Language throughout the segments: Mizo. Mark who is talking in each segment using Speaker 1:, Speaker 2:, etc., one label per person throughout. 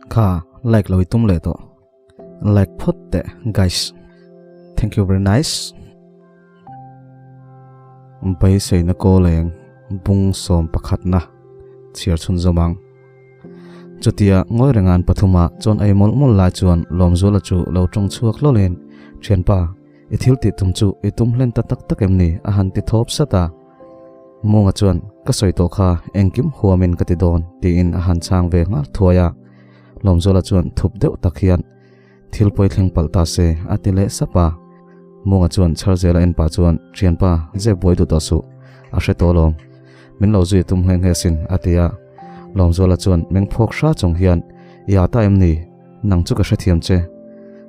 Speaker 1: Kha like lo i tum leh tawh. Like phawt teh guys. Thank you very nice. Beiseina kawleng bung sawm pakhatna chhiar chhun zawm ang. Chutia ngawi rengan pathuma chuan ei mawlh mawlh lai chuan Lawmzuala chu lo tawng chhuak hlawlin, Thianpa, i thil tih tum chu i tum hlen ta tak tak em ni? a han ti thawp sat a. Munga chuan, Ka sawi tawh kha, engkim huamin ka ti dawn, tiin a han chhang ve nghal thuai a. Lawmzuala chuan thup deuh tak hian, Thil pawi thleng palh ta se, a ti leh sap a. Munga chuan Chharzela en pah chuan, Thianpa, zep buai duh tawh suh, a hre tawh alawm. Min lo zui tum nghe nghe sin, a ti a. Lawmzuala chuan meng phawk hra chung hian, I â ta em ni? Nang chu ka hrethiam che.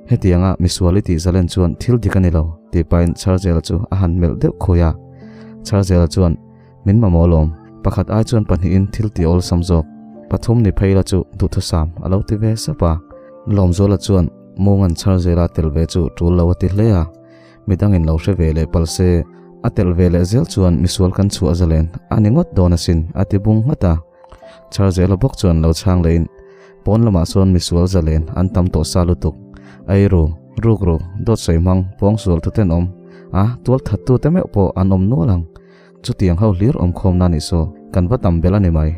Speaker 1: Hetianga misual i tih zalen chuan thil dik a ni lo, tih pahin Chharzela chu a han melh deuh khui a. Chharzela chuan, Min mamawh alawm, pakhat ai chuan pahnihin thil ti awlsam zawk. Pathum ni phei la chu duhthusam a lo ti ve sap a. Lawmzuala chuan Mungan Chharzela tel ve chu tul lo a ti hle a. Midangin lo hre ve leh pal se, a tel ve leh zel chuan misual kan chhuah zalen a ni ngawt dawn asin a ti bung nghat a. Chharzela bawk chuan lo chhang lehin, Pawn lamah chuan misual zalen an tam tawh sa lutuk. Ei ru, ruk ru, dawt sawi hmang, pawngsual tuten awm a, tual thattu te meuh pawh an awm nual ang. Chutiang ho hlir awmkhawm na nih saw, kan va tam belh a ni mai.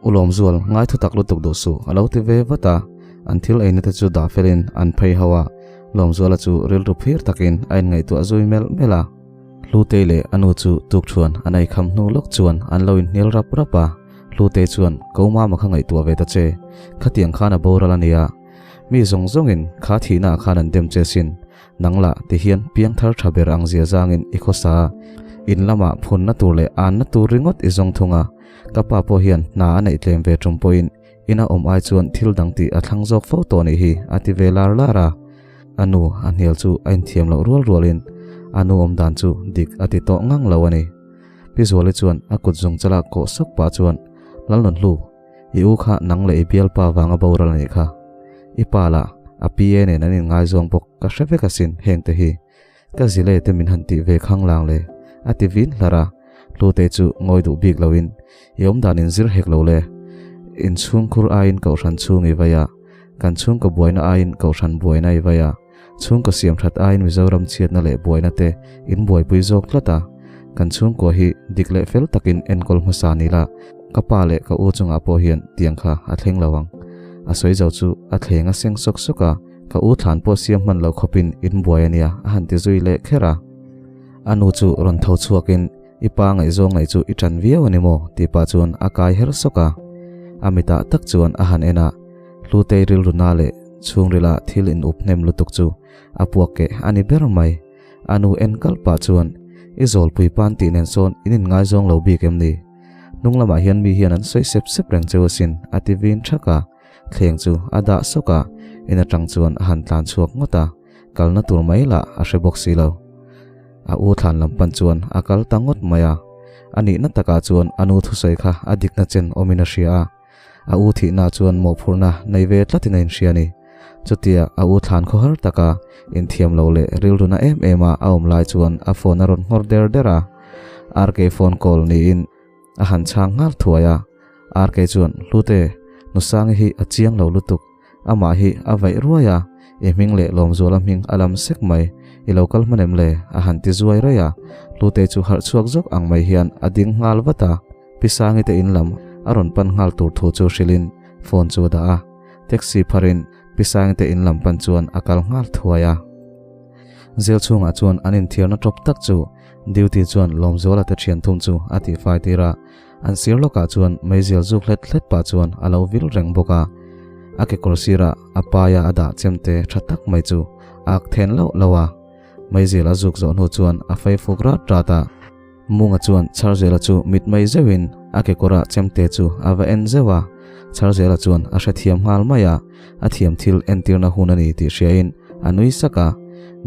Speaker 1: U Lawmzual, ngai thu tak lutuk duh suh, a lo ti ve vat a. An thil eina te chu dah felin an phei ho a, Lawmzuala chu rilru phir takin a inngaihtuah zui melh melh a. Hlutei leh a nu chu tukṭhuan an ei kham hnu lawk chuan an lo inhnial rap rap a. Hlutei chuan, Ko mama kha ngaihtuah ve ta che, khatiang khan a boral a nia. Mi zawng zawngin kha thihnaah khan an dem che sin. Nang lah ti hian piang thar tha ber ang zia zangin i khawsa a, in lamah phunna tur leh anna tur ringawt i zawng thung a, ka pa pawh hian hna a neih tlem ve tum pawhin ina awm ai chuan thil dang tih a thlang zawk fo tawh nih hi a ti ve lar lar a. A nu a hnial chu a inthiam loh rual rualin a nu awm dan chu dik a ti tawh ngang lo a ni. Pi Zuali chuan a kut zung chala kawh sawk pah chuan, Lalnunhlu, I u kha nang leh i bialpa vanga boral a nih kha. I pa lah a PA nen an inngaizawng bawk ka hre vek asin heng te hi. Ka zile te min han tih ve khang lang le a ti vin hlar a. Hlute chu ngawi duh bik loin i awmdan in zir hek lo le. In chhungkhur aiin kohhran chhung i vai a, kan chhungkaw buaina aiin kohhran buaina i vai a. Chhungkaw siam that aiin Mizoram chhiatna leh buaina te in buaipui zawk tlat a, kan chhungkua hi dik leh fel takin enkawl hmasa ni la, ka pa leh ka u chungah pawh hian tiang kha a thleng lo ang. A sawi zo chu a thleng a seng sawk sawk a, ka u thlan pawh siam hman lo khawpin in buai a nia a han ti zui leh kher a. A nu chu rawn tho chhuakin i pa ngaihzawng ngaih chu i ṭan viau a ni maw tih pah chuan a kai her sawk a, a mitah tak chuan a han en a, Hlutei rilru na leh chhungrila thil in up hnem lutuk chu a puak keh a ni ber mai. A nu en kal pah chuan, I zawlpui pan tih nen sawn in inngaizawng lo bik em ni? Hnung lamah hian mi hian an sawi sep sep reng cheu asin, a ti vin thak a. Thleng chu a dah sawk a, in atang chuan a han tlan chhuak ngawt a, kalna tur mai lah a hre bawk si lo. A u thlan lam pan chuan a kal ta ngawt mai a. A nihna takah chuan a nu thusawi kha a dikna chen awmin a hria a. A u thihna chuan mawhphurhna nei ve tlatin a inhria a ni. Chutia a u thlan khawhar taka inthiam lo leh rilruna em em a a awm lai chuan a phone a rawn nghawr der der a. RK phone call niin a han chhang nghal thuai a. RK chuan, Hlute, Nusangi hi a chiang lo lutuk. Amah hi a vaih ruai a, i hming leh Lawmzuala hming a lam sek mai. I lo kal hman em le? a han ti zuai raih a. Hlute chu harh chhuak zawk ang mai hian a ding nghal vat a. Pi Sangi te in lam a rawn pan nghal tur thu chu hrilhin phone chu a dah a, taxi pharin Pi Sangi te in lam pan chuan a kal nghal thuai a. Zel chhungah chuan an inthiarna tawp tak chu duty chuan Lawmzuala te thian thum chu a tihfai tir a, an sir lawkah chuan meizial zuk hlet hlet pah chuan a lo vil reng bawk a. A kekawr sirah a paia a dah chemte tha tak mai chu a ak then lauh lauh a, meizial a zuk zawh hnu chuan a fei fuk rat rat a. Munga chuan Chharzela chu mit mai zeuhin a kekawrah chemte chu a va en zeuh a, Chharzela chuan a hrethiam nghal mai a, a thiam thil entirna hun a ni tih hriain a nui sak a.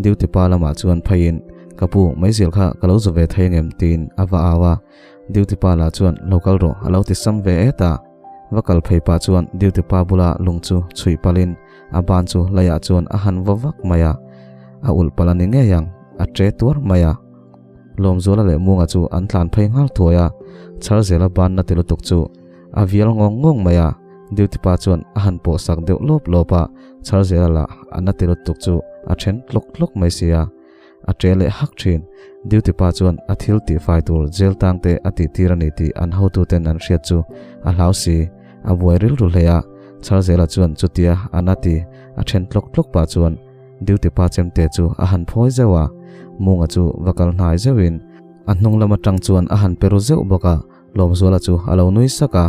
Speaker 1: Duty pa lamah chuan pheiin, Ka pu, meizial kha ka lo zu ve thei angem? tiin a va au a. Duty pa lah chuan, Lo kal rawh, a lo ti sam ve et a. Va kal phei pah chuan duty pa bula lung chu chhuih palhin a ban chu leiah chuan a han va vak mai a, a ulh palh a ni ngei ang, a ṭe tuar mai a. Lawmzuala leh Munga chu an tlan phei nghal thuai a, Chharzela banna ti lutuk chu a vial ngawng ngawng mai a, Duty pa chuan a han pawh sak deuh lawp lawp a, Chharzela lah a na ti lutuk chu a then tlawk tlawk mai sia. A ṭe leh hak ṭhin. Duty pa chuan a thil tihfai tur jail tang te a tih tir a ni tih an hotuten an hriat chu a hlau si. A buai rilru hle a, Chharzela chuan chutia a na ti a then tlawk tlawk pah chuan Duty pa chemte chu a han phawi zeuh a, Munga chu va kal hnai zeuhin a hnung lam atang chuan a han pe ru zeuh bawk a, Lawmzuala chu a lo nui sak a.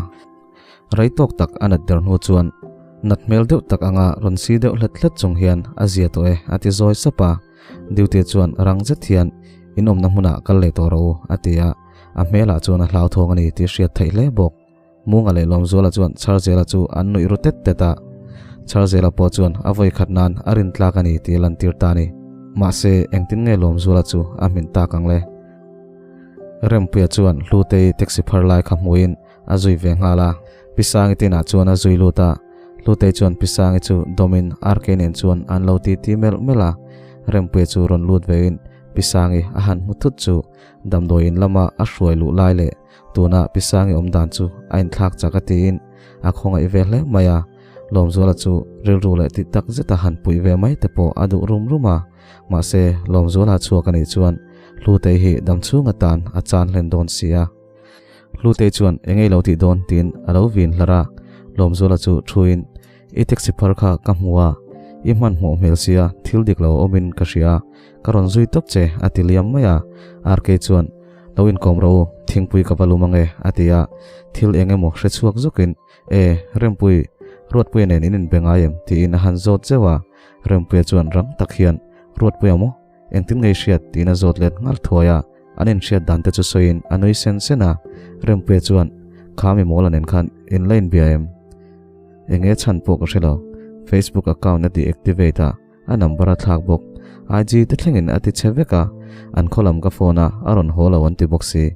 Speaker 1: Rei tawk tak a nat der hnu chuan nat hmel deuh tak anga rawn si deuh hlet hlet chung hian a zia tawh e a ti zawi sap a. Duty chuan rang zet hian in awmna hmunah kal leh tawh rawh u a ti a, a hmelah chuan a hlauthawng a ni tih hriat theih hle bawk. Munga leh Lawmzuala chuan Chharzela chu an nuih ru tet tet a. Chharzela pawh chuan a vawi khat nan a rin tlak a ni tih a lantir ta a ni. Mahse, engtin nge Lawmzuala chu a hmin tak ang le? Rempuia chuan Hlutei taxi phar lai kha hmuhin a zui ve nghal a. Pi Sangi tinah chuan a zui lut a. Hlutei chuan Pi Sangi chu dawmin RK nen chuan an lo titi melh melh a. Rempuia chu rawn lut vein Pi Sangi a han hmu thut chu damdawi in lama a hruai luh lai leh Tuna Pi Sangi awm dan chu a inthlak chak a tiin a khawngaih ve hle mai a, Lawmzuala chu rilru leh tih tak zeta han puih ve mai te pawh a duh rum rum a, mahse Lawmzuala chhuak a nih chuan Hlutei hi damchhung atan a chan hlen dawn si a. Hlutei chuan eng ei lo tih dawn tiin a lo vin hlar a, Lawmzuala chu thuin I taxi phar kha ka hmu a, i hmanhmawh hmel sia thil dik lo awmin ka hria, ka rawn zui tawp che a ti liam mai a, RK chuan Lo inkawm rawh u, thingpui ka va lum ange, a ti a. Thil eng emaw hre chhuak zukin, E, Rempui, Ruatpuia nen in inbe ngai em? tiin a han zawt zeuh a. Rempuia chuan rang tak hian, Ruatpuia maw? Engtin ngei hriat? tiin a zawt let nghal thuai a. An inhriat dan te chu sawiin a nui sen sen a. Rempuia chuan, Kha mi mawla nen khan in la inbia em? Enge chhan pawh ka hre lo. Facebook account a deactivate a. A number a thlak bawk. IG te thlengin a ti che vek a, an khaw lam ka phone a, a rawn haw lo an ti bawk si.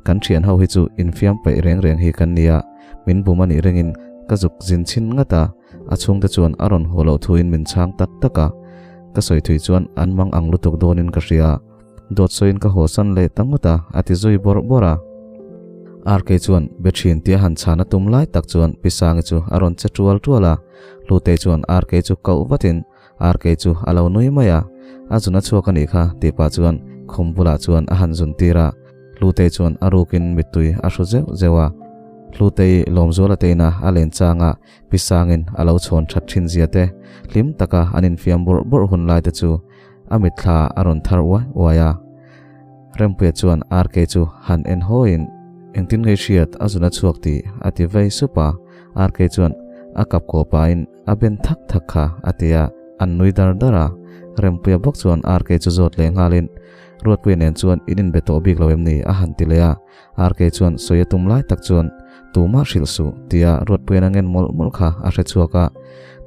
Speaker 1: Kan thian ho hi chu infiam peih reng reng hi kan nia, min bum a nih ringin ka zuk zin chhin ngat a, a chhungte chuan a rawn haw loh thuin min chhang tak tak a. Ka sawi thui chuan an mang ang lutuk dawnin ka hria. Dawt sawiin ka haw san leh ta ngawt a, a ti zui bawrh bawrh a. RK chuan be thin tia han chhan a tum lai tak chuan Pi Sangi chu a rawn che tual tual a. Hlutei chuan RK chu koh vatin RK chu a lo nui mai a, A zun a chhuak a nih kha tih pah chuan khum bulah chuan a han zun tir a. Hlutei chuan a rukin mittui a hru zeuh zeuh a. Hlutei Lawmzuala te ina a len changa Pi Sangin a lo chhawn that thin zia te, hlim taka an infiam bawrh bawrh hun lai te chu A mitthla a rawn thar uai uai a. Rempuia chuan RK chu han en hawiin, Engtin ngei hriat a zun a chhuak tih a ti vei sup a. RK chuan a kap kaw pahin a ben thak thak kha a ti a, an nui dar dar a. Rempuia bawk chuan RK chu zawt leh nghalin, Ruatpuia nen chuan in inbe tawh bik lo em ni? a han ti leh a. RK chuan sawi a tum lai tak chuan tumah hrilh suh tia Ruatpuian a ngen mawlh mawlh kha a hre chhuak a,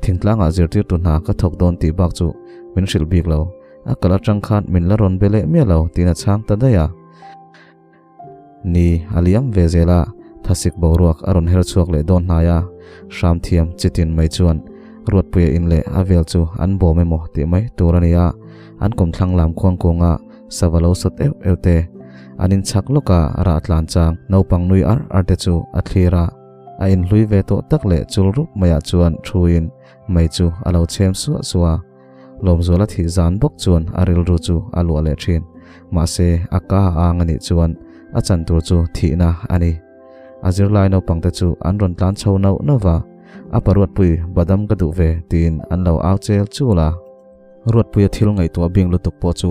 Speaker 1: thingtlangah zirtirtu hna ka thawk dawn tih bak chu min hrilh bik lo, a kal atang khan min la rawn be leh miah lo tiin a chhang ta daih a. Ni a liam ve zel a, thasik boruak a rawn her chhuak leh dawn hnai a, hram thiam chitin mai chuan Ruatpuia in leh a vel chu an bawm emaw tih mai tur a ni a, an kawmthlang lam khuangkawnga Sava lo sat euh euh te. An inchhak lawk a, rah tlan chang naupang nui ar ar te chu a thlir a. A inhlui ve tawh tak leh chul rup maiah chuan thuin mei chu a lo chhem suah suah a. Lawmzuala thih zan bawk chuan a rilru chu a luah leh thin. Mahse, a ka a ang a nih chuan a chan tur chu thihna a ni. A zirlai naupang te chu an rawn tlan chho nauh nauh va, A paruatpui badam ka duh ve tiin an lo au chel chul a. Ruatpuia thil ngaihtuah bing lutuk pawh chu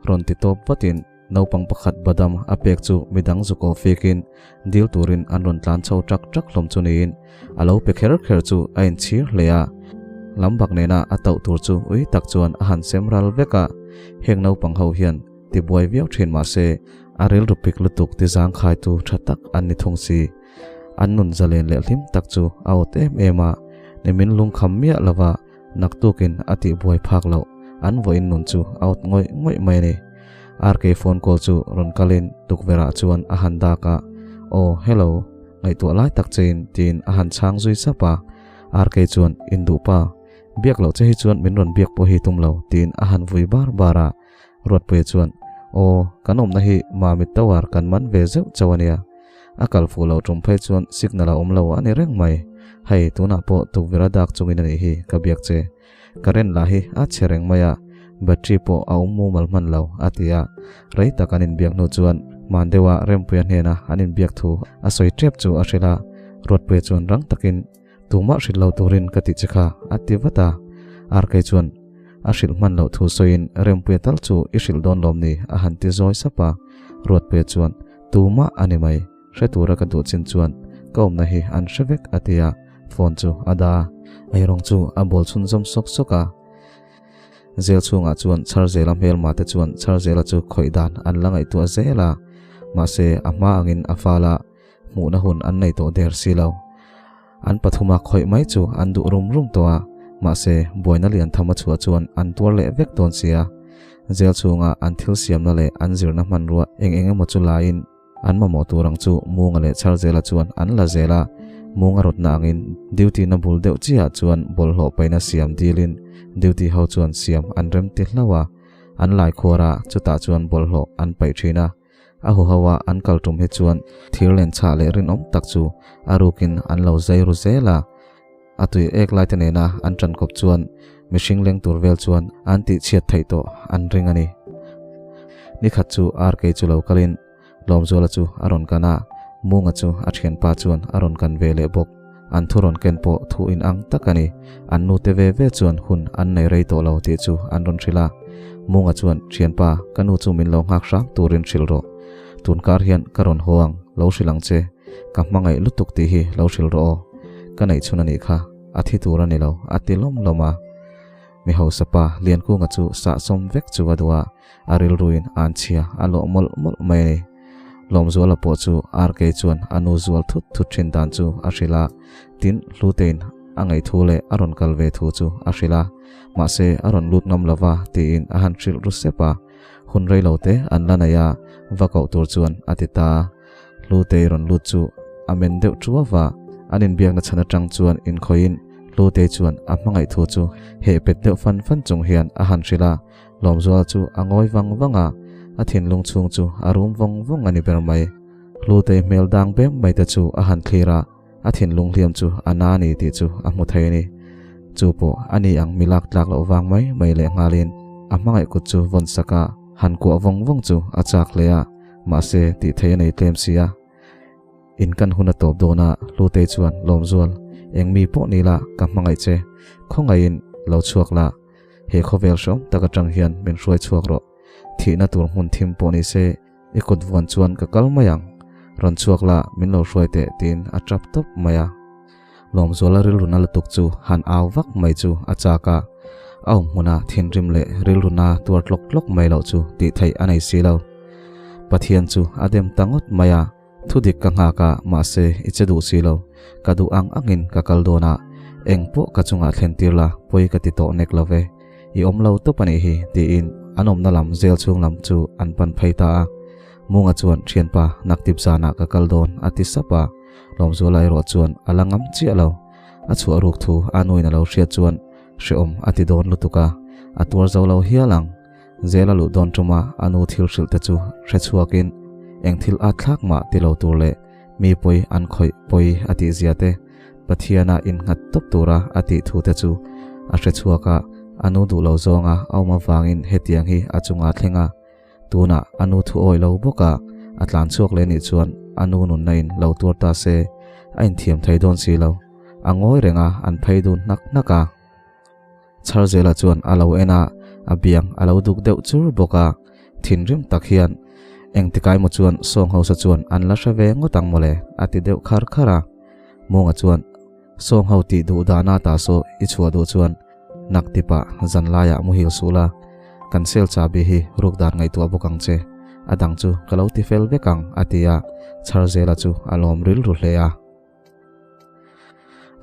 Speaker 1: rawn ti tawp vatin naupang pakhat badam a pek chu midang zuk aw fikin dil turin an rawn tlan chho ṭak ṭak hlawm chu niin a lo pe kher kher chu a inchhir hle a. Lam bak nena a tauh tur chu ui tak chuan a han sem ral vek a, heng naupang ho hian tibuai viau ṭhin mah se a rilru pik lutuk ti zangkhaitu ṭha tak an ni thung si. An nun zalen leh hlim tak chu a awt em em a, nimin lungkham miah lova Naktukin a tih buai phak loh, an vawiin nun chu a awt ngawih ngawih mai a ni. RK phone call chu rawn kalin tukverhah chuan a han dak a, Aw, hello, ngaihtuah lai tak chein tiin a han chhang zui sap a. RK chuan, Induh pa, biak loh che hi chuan min rawn biak pawh hi tum lo, tiin a han vui bar bar a. Ruatpuia chuan, Aw, kan awmna hi Mamit Tower kan man ve zeuh chauh a nia. A kal fuh loh tum phei chuan signal a awm lo a ni reng mai. Hei tunah pawh tukverh a dak chungin a nih hi ka biak che. Current lah hi a chhe reng mai a, battery pawh a awm mumal hman lo, a ti a. Rei tak an inbiak hnu chuan hman deuha Rempuia hnena an inbiak thu a sawi tep chu a hrilh a. Ruatpuia chuan rang takin, Tumah hrilh lo turin ka tih che kha, a ti vat a. Arkei chuan a hrilh hman loh thu sawiin Rempuia tal chu i hrilh dawn lawm ni? a han ti zawi sap a. Ruatpuia chuan, Tumah a ni mai. Hre tura ka duh chin chuan ka awmna hi an hre vek a ti a, phone chu a dah a. Eirawng chu a bawl chhunzawm sawk sawk a. Zel chhungah chuan Chharzela hmelma te chuan Chharzela chu khawih dan an la ngaihtuah zel a, mahse a hma angin a fal a, hmuhna hun an nei tawh der si lo. An pathuma khawih mai chu an duh rum rum tawh a, mahse buaina lian tham a chhuah chuan an tuar leh vek dawn si a. Zel chhunga an thil siamna leh an zirna hmanrua eng eng emaw chu laiin, An mamawh tur ang chu Munga leh Chharzela chuan an la zel a, Munga rawtna angin duty na bul deuh chiahah chuan bawlhhlawh paihna siam dilin duty ho chuan siam an rem ti hlauh a, an lai khuar a, chutah chuan bawlhhlawh an paih thin a. A huho a an kal tum hi chuan thir len chhah leh rinawm tak chu a rukin an lo zai ru zel a, a tui ek lai te nena an tan kawp chuan mihring leng tur vel chuan an tih chhiat theih tawh an ring a ni. Nikhat chu RK chu lo kalin Lawmzuala chu a rawn kan a, Munga chu a thianpa chuan a rawn kan ve leh bawk. An thu rawn ken pawh thu in ang tak a ni. An nute ve ve chuan hun an nei rei tawh lo tih chu an rawn hrilh a. Munga chuan, Thianpa, ka nu chu min lo nghak hram turin hrilh rawh. Tunkar hian ka rawn haw ang, lo hrilh ang che. Ka hmangaih lutuk tih hi lo hrilh rawh aw. Ka neih chhun a nih kha, a thi tur a ni lo, a ti lawm lawm a. Mi hausa pa Liankunga chu sahsawm vek chu a duh a, a rilruin an chhia a lawh mawlh mawlh mai a ni. Lawmzuala pawh chu RK chuan a nu zual thut thut thin dan chu a hrilh a, tin Hlutein a ngaih thu leh a rawn kal ve thu chu a hrilh a, mahse a rawn lut ngam lova tiin a han hrilh ru sep a. Hun rei lo te an la nei a, va koh tur chuan a ti ta. Hlutei rawn lut chu a men deuh ṭuau a, an inbiakna chhan aṭang chuan inkhawiin Hlutei chuan a hmangaih thu chu heh pet deuh fan fan chung hian a han hrilh a, Lawmzuala chu a ngawi vang vang a, a thinlung chhung chu a rum vawng vawng a ni ber mai. Hlutei hmel dang bem mai te chu a han thlir a, a thinlung hliam chu a na a ni tih chu a hmu thei a ni. Chu pawh a ni ang mi lak tlak loh vang mai mai leh nghalin a hmangaih kut chu vawn sak a, han kuah vawng vawng chu a chak hle a. Mahse, tih theih a nei tlem si a. In kan hun a tawp dawn a, Hlutei chuan, Lawmzual, eng mi pawh ni la, ka hmangaih che. Khawngaihin, lo chhuak la. He khawvel hreawm tak atang hian min hruai chhuak rawh. Thihna tur hmun thim pawh ni se, i kut vuan chuan ka kal mai ang. Rawn chhuak la, min lo hruai teh, tiin a tap tawp mai a. Lawmzuala rilru na lutuk chu han au vak mai chu a chak a, a awm hmuna thinrim leh rilru na tuar tlawk tlawk mai loh chu tih theih a nei si lo. Pathian chu a dem ta ngawt mai a, Thudik ka nghak a, mahse i che duh si lo. Ka duh ang angin ka kal dawn a, eng pawh ka chungah thlen tir la, pawi ka ti tawh nek lo ve. I awm lo tawp a nih hi, tiin an awmna lam zel chhung lam chu an pan phei ta a. Munga chuan, Thianpa, naktip zanah ka kal dawn, a ti sap a. Lawmzuala erawh chuan a la ngam chiah lo. A chhuah ruk thu a nuin a lo hriat chuan hrehawm a ti dawn lutuk a, a tuar zo lo hial ang. Zela luh dawn tuma a nu thil hrilh te chu hre chhuakin eng thil at thlak mah ti lo tur leh mi pawi an khawih pawi a tih zia te, Pathiana innghat tawp tura a tih thu te chu a hre chhuak a, a nu duh lo zawnga a awm avangin hetiang hi a chunga thleng a. Tunah a nu thu awi lo bawk a, a tlan chhuak leh nih chuan a nu nunna in lo tuar ta se, a inthiam thei dawn si lo. A ngawi reng a, an phei dun hnak hnak a. Chharzela chuan a lo en a, a biang a lo duk deuh chur bawk a. Thinrim tak hian, Engtikai maw chuan sawng hausa chuan an la hre ve ngawt ang mawle, a ti deuh khar khar a. Munga chuan, Sawng ho tih duh dahna ta saw i chhuah duh chuan nak tipah zan laiah muhil suh la, kan sel chahbi hi ruk dan ngaihtuah bawk ang che, a dang chu ka lo ti fel vek ang, a ti a, Chharzela chu a lawm rilru hle a.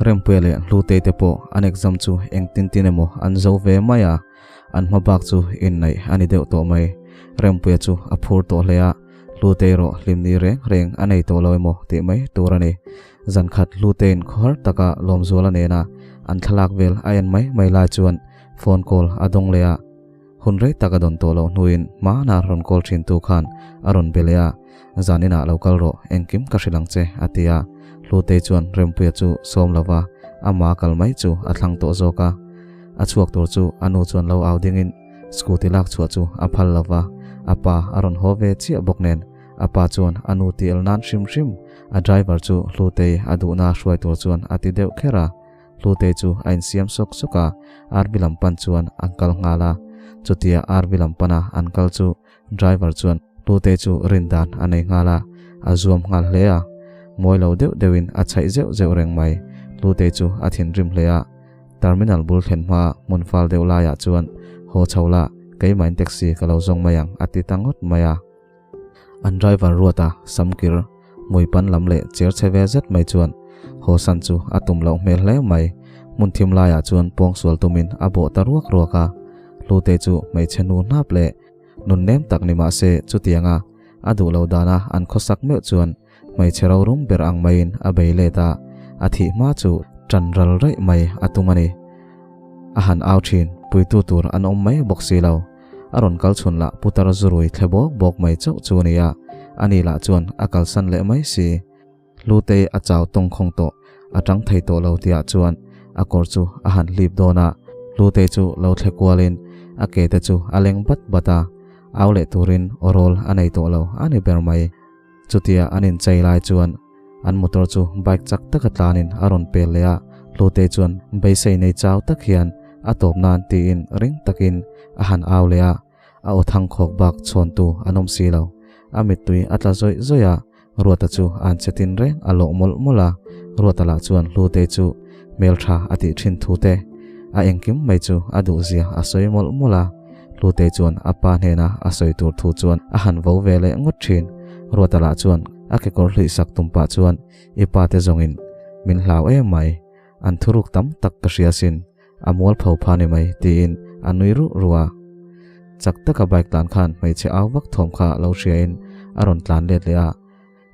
Speaker 1: Rempuia leh Hlutei te pawh an exam chu engtin tin emaw an zo ve mai a, an hma bak chu inneih a ni deuh tawh mai. Rempuia chu a phur tawh hle a, Hlutei erawh hlimni reng reng a nei tawh lo emaw tih mai tur a ni. Zankhat Hlutein khawhar taka Lawmzuala nena an thlalak vel a en mai mai lai chuan phone call a dawng leh a. Hun rei tak a dawn tawh loh hnuin hmana rawn call thintu khan a rawn be leh a, Zan inah lo kal rawh, engkim ka hrilh ang che, a ti a. Hlutei chuan Rempuia chu sawm lova. Ama kal mai chu a thlang tawh zawk a. A chhuak tur chu a nu chuan lo au dingin scooty lak chhuah chu a phal lo va, a pa a rawn haw ve chiah bawk nen a pa chuan a nu ti el nan hrim hrim a driver chu Hlutei a duhna hruai tur chuan a ti deuh kher a. Hlutei chu a insiam sawk sawk a, RV lam pan chuan an kal nghal a. Chutia RV lam pana an kal chu Driver chuan Hlutei chu rin dan a nei nghal a, a zuam nghal hle a. Mawi lo deuh deuhin a chhaih zeuh zeuh reng mai. Hlutei chu a thinrim hle a. Terminal bul thlen hma hmun fal deuh laiah chuan, Haw chho la, keimahin taxi ka lo zawng mai ang a ti ta ngawt mai a. An driver ruata samkir hmui pan lam leh cher chhe ve zet mai chuan haw san chu a tum loh hmel hle mai. Hmun thim laiah chuan pawngsual tumin a bawh ta ruak ruak a. Hlutei chu hmeichhe nu hnap leh Nun nem tak ni mah se chutianga a duh lo dana an khawsak meuh chuan hmeichhe rorum ber ang maiin a bei let a, a thih hma chu ṭan ral raih mai a tum a ni. A han au ṭhin, puitu tur an awm mai bawk si lo. A rawn kal chhun lah putar zurui thle bawk bawk mai chauh chu a ni a, ani lah chuan a kalsan leh mai si. Hlutei a chau tawng khawng tawh, a tang thei tawh lo tihah chuan a kawr chu a han hlip dawn a, Hlutei chu lo thle kualin a ke te chu a leng bat bat a, au leh turin aw rawl a nei tawh lo a ni ber mai. Chutia an inchei lai chuan an motor chu bike chak taka tlanin a rawn pel leh a, Hlutei chuan beisei nei chau tak hian a tawp nan tiin ring takin a han au leh a, a aw thang khawk bak chhawntu an awm si lo. A mittui a tla zawih zawih a, Ruata chu an che tin reng a lawh mawlh mawlh a, Ruata lah chuan Hlutei chu hmeltha a tih thin thu te, a engkim mai chu a duhzia a sawi mawlh mawlh a. Hlutei chuan a pa hnena a sawi tur thu chuan a han vo ve leh ngawt thin. Ruata lah chuan a kekawr hluih sak tum pah chuan, I pa te zawngin min hlau em mai, an thuruk tam tak ka hria sin, A mualpho pha ni mai, tiin a nui ruh ruh a. Chak taka bike tlan khan hmeichhe au vak thawm kha lo hriain a rawn tlan let leh a.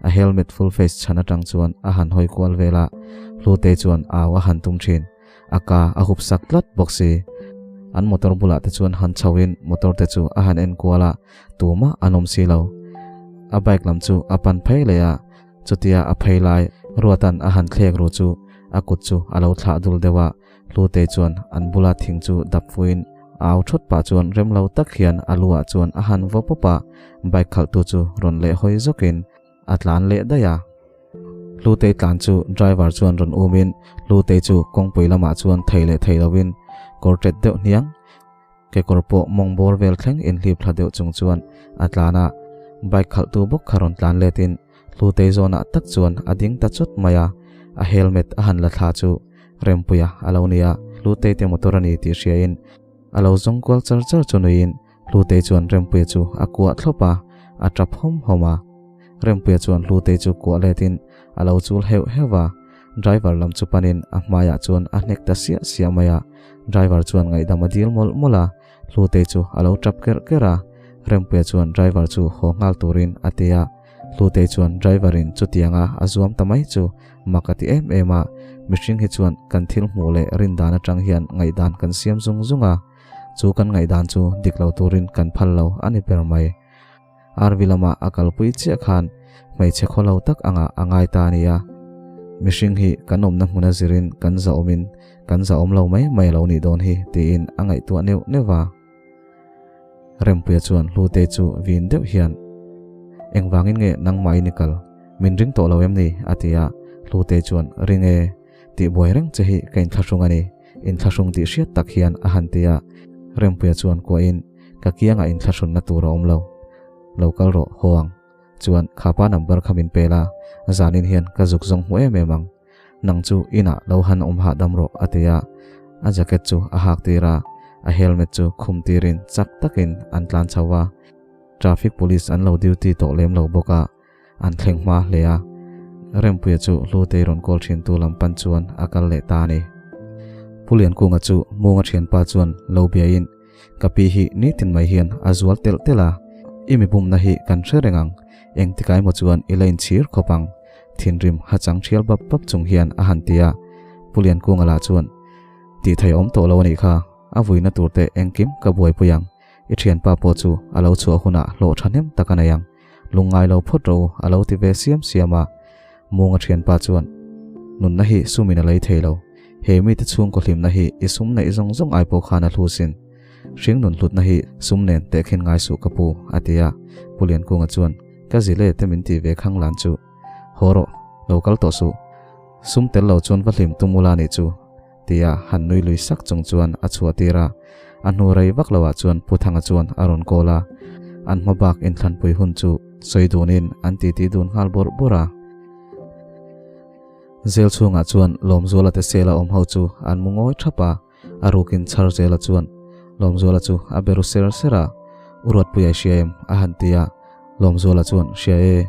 Speaker 1: A helmet full face chhan atang chuan a han hawi kual vel a, Hlutei chuan au a han tum thin. A ka a hup sak tlat bawk si. An motor bulah te chuan han chhoin motor te chu a han en kual a, tumah an awm si lo. A bike lam chu a pan phei leh a, chutia a phei lai Ruatan a han thlek ru chu a kut chu a lo thlah dul deuh a. Hlutei chuan an bula thing chu dap fuiin au thawt pah chuan rem lo tak hian a lu ah chuan a han vaw pawp a, bike khalhtu chu rawn leh hawi zawkin a tlan leh daih a. Hlutei tlan chu driver chuan rawn umin Hlutei chu kawngpui lamah chuan thei leh thei loin kawr tet deuh hniang kekawr pawh mawng bawr vel thleng inhlip thla deuh chung chuan a tlan a, bike khalhtu bawk kha rawn tlan letin Hlutei zawnah tak chuan a ding ta chawt mai a, a helmet a han la thla chu Rempuia a lo ni a, Hlutei te motor a ni tih hriain a lo zawng kual char char chu nuiin Hlutei chuan Rempuia chu a kuah thlawp a, a tap hawm hawm a. Rempuia chuan Hlutei chu kuah letin a lo chul heuh heuh a, driver lam chu panin a hmaiah chuan a hnek ta siah siah mai a, driver chuan ngaihdam a dil mawlh mawlh a, Hlutei chu a lo tap kerh kerh a, Rempuia chuan driver chu haw nghal turin a ti a. Hlutei chuan driver in chutianga a zuam ta mai chu mak a ti em em a, mihring hi chuan kan thil hmuh leh rin dan atang hian ngaihdan kan siam zung zung a, chu kan ngaihdan chu dik lo turin kan phal lo a ni ber mai. RV lama a kalpui chiah khan hmeichhe khaw lo tak anga a ngai ta a ni a, mihring hi kan awmna hmuna zirin kan zahawmin kan zahawm lo mai mai a lo nih dawn hi tiin a ngaihtuah neuh neuh a. Rempuia chuan Hlutei chu vin deuh hian, Engvangin nge nangmahin i kal? Min ring tawh lo em ni? a ti a. Hlutei chuan, Ring e, tih buai reng che hi ka inthlahrung a ni, inthlahrung tih hriat tak hian a han ti a. Rempuia chuan kuahin, Ka kiangah inthlahrunna tur a awm lo. Lo kal rawh, haw ang. Chuan, khapa number kha min pel a, zanin hian ka zuk zawng hmu em em ang. Nang chu inah lo han awm hahdam rawh a ti a, a jacket chu a hak tir a, a helmet chu khum tirin chak takin an tlan chho a, traffic police an lo duty tawh lem lo bawk a, an thleng hma hle a. Rempuia chu Hlutei rawn call thin tu lam pan chuan a kal leh ta a ni. Pu Liankunga chu Munga thianpa chuan lo biain Ka pi hi nitin mai hian a zual telh telh a, i mi bumna hi kan hre reng ang, engtikah emaw chuan i la inchhir khawp ang, thinrim hachang thial bap bap chung hian a han ti a. Pu Liankunga lah chuan, Tih thei awm tawh lo a nih kha, a vuina tur te engkim ka buaipui ang, i thianpa pawh chu a lo chhuah hunah hlawh thahnem tak a nei ang, lungngai lo phawt rawh u a lo ti ve siam siam a. Munga thianpa chuan, Nunna hi sumin a lei thei lo. He mite chhungkaw hlimna hi i sum neih zawng zawng ai pawh khan a hlu sin. Hring nun hlutna hi sum nen tehkhin ngai suh ka pu, a ti a. Pu Liankunga chuan, Ka zile te min ti ve khang lan chu. Haw rawh, lo kal tawh suh. Sum tel lo chuan va hlim tum ula nih chu, tia han nui lui sak chung chuan a chhuah tir a. A hnu rei vak loah chuan Pu Thanga chuan a rawn call a. An hma bak inthlanpui hun chu sawi dunin an titi dun nghal bawrh bawrh a. Zel chhungah chuan Lawmzuala te sela awm ho chu an mu ngawi thap a. A rukin chhar zela chuan Lawmzuala chu a be ru ser ser a, U Ruatpuia i hria em? a han ti a, Lawmzuala chuan Hria e,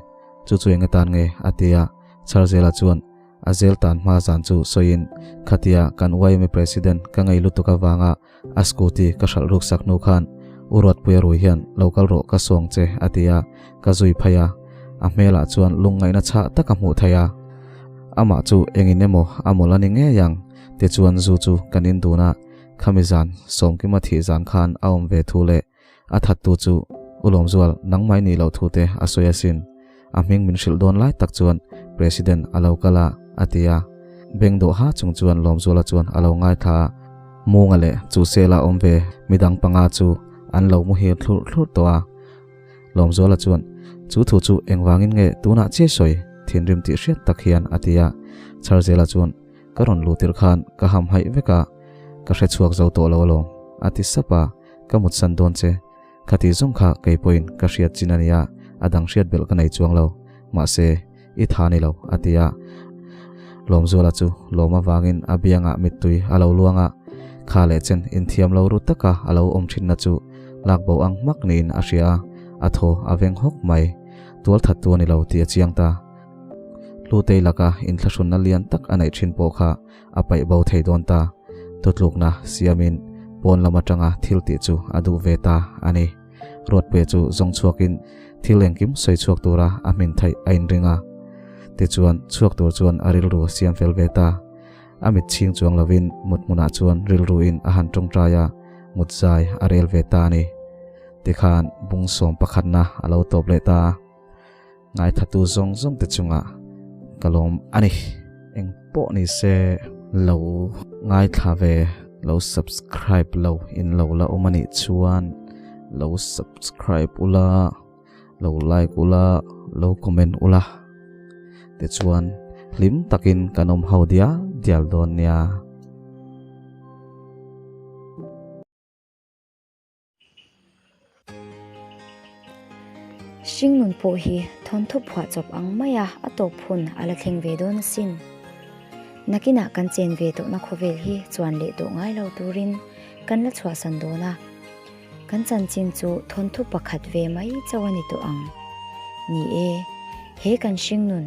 Speaker 1: chu chu eng atan nge? a ti a, chhar zela chuan a zel tan hma zan chu sawiin Khatia kan YMA President ka ngei lutuk avanga a scooty ka hralh ruk sak hnu khan U Ruatpuia rui hian lo kal rawh ka sawng che a ti a, ka zui phei a, a hmelah chuan lungngaihna chhah tak a hmuh theih a, amah chu engin emaw a mawlh a ni ngei ang. Tichuan zu chu kan in dun a, khami zan Sawmkima thih zan khan a awm ve thu leh a thattu chu U Lawmzual nangmai nih loh thu te a sawi asin. A hming min hrilh dawn lai tak chuan President a lo kal a, a ti a. Beng dawh ha chung chuan Lawmzuala chuan a lo ngaithla a, Munga leh chu sela awm ve midang panga chu an lo muhil thlurh thlurh tawh a. Lawmzuala chuan, Chu thu chu engvangin nge tunah chiah sawi? thinrim tih hriat tak hian a ti a. Chharzela chuan, Ka rawn luh tirh khan ka ham haih vek a, ka hre chhuak zo tawh lo alawm, a ti sap a, ka mutsan dawn che. Khati zawng kha kei pawhin ka hriat chin a nia, a dang hriat belh ka nei chuang lo. Mahse, i tha ni lo, a ti a. Lawmzuala chu lawm avangin a biangah mittui a lo luang a, kha leh chen inthiam lo ru taka a lo awm thinna chu lak bo ang hmak niin a hria a, a thaw a veng hawk mai. Tualthattu a ni lo tih a chiang ta. Hlutei laka inthlahrunna lian tak a neih thin pawh kha a paih bo thei dawn ta. Thutlukna siamin pawn lam atanga thil tih chu a duh ve ta a ni. Ruatpuia chu zawng chhuakin thil engkim sawi chhuak tura a hmin theih a inring a. Tichuan chhuak tur chuan a rilru a siam fel ve ta. A mit chhing chuang lovin mut hmunah chuan rilruin a han tawngtai a, mut zai a rel ve ta a ni. Tikhan bung sawm pakhatna a lo tawp leh ta a. Ngaithatu zawng zawng te chungah ka lawm a ni. Eng pawh ni se lo ngaithla ve lo subscribe lo in lo la awm a nih chuan lo subscribe ula lo like ula lo comment ula tichuan hlim takin kan awm ho dial dial dawn nia.
Speaker 2: Hringnun pawh hi thawnthu phuah chawp ang maia a tawp hun a la thleng ve dawn asin. Nakinah kan chen ve tawhna khawvel hi chuan leh tawh ngai lo turin kan la chhuahsan dawn a. Kan chanchin chu thawnthu pakhat ve mai chauh a ni tawh ang. Ni e, he kan hringnun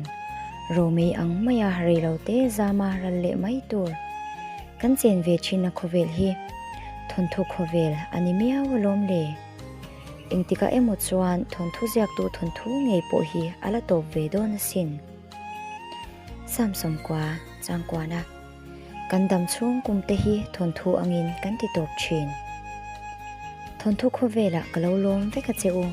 Speaker 2: romei ang maia reilote zama ral leh mai tur kan chen ve thinna khawvel hi Thawnthu khawvel a ni miau alawm le. Engtikah emaw chuan thawnthu ziaktu thawnthu ngei pawh hi a la tawp ve dawn asin. Samsung kua changkuana kan dam chhung kum te hi thawnthu angin kan ti tawp thin. Thawnthu khawvelah ka lo lawm vek a che u.